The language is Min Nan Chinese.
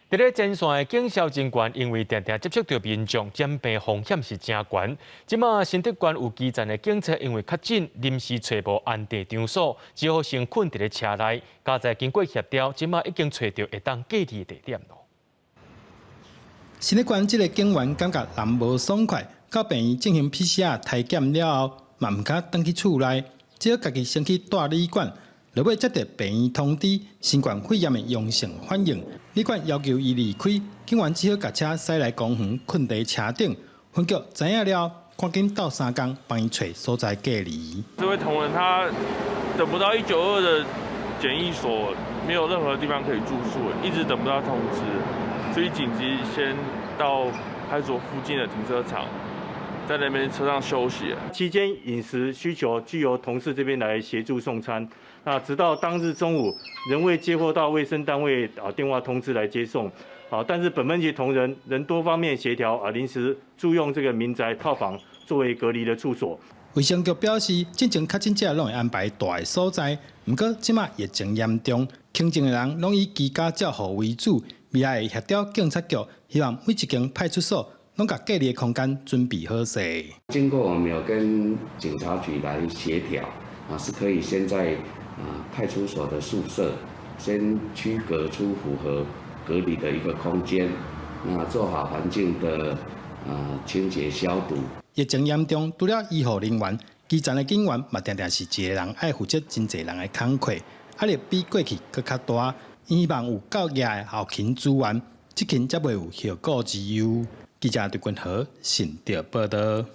佇咧前線的警消人員，因為定定接觸著民眾，染病風險是誠懸。這馬新竹縣有基層的警察因為確診，臨時揣無安置場所，只好先睏佇咧車內。佳哉經過協調，這馬已經揣著會當隔離的地點囉。新竹縣這个警員感覺人無爽快，到病院進行 PCR 篩檢了後，嘛毋敢轉去厝內，只好家己先去蹛旅館。落尾接著病院通知新冠肺炎的陽性反應，旅館要求伊離開，警員只好共車駛來公園睏佇車頂。分局知影了，趕緊鬥相共幫伊揣所在隔離。這位同仁他等不到192的檢疫所，沒有任何地方可以住宿，一直等不到通知，所以緊急先到派出所附近的停車場，在那邊車上休息。期間飲食需求俱由同事這邊來協助送餐。那直到當日中午，仍未接獲到衛生單位啊電話通知來接送。啊，但是本分局同仁仍多方面協調啊，臨時租用這個民宅套房作為隔離的處所。衛生局表示，進前確診者攏會安排蹛的所在，毋過這馬疫情嚴重，輕症的人攏以居家照護為主。未來會協調警察局，希望每一間派出所攏共隔離的空間準備好勢。經過我們有跟警察局來協調，啊，是可以先在派出所的宿舍先區隔出符合隔離的一個空間，那做好環境的清潔消毒。疫情嚴重，除了醫護人員，基層的警員嘛，定定是一个人愛負責真濟人的工課，壓力比過去閣較大。希望有夠額的後勤資源，執勤才袂有後顧之憂。記者陳君和新竹報導。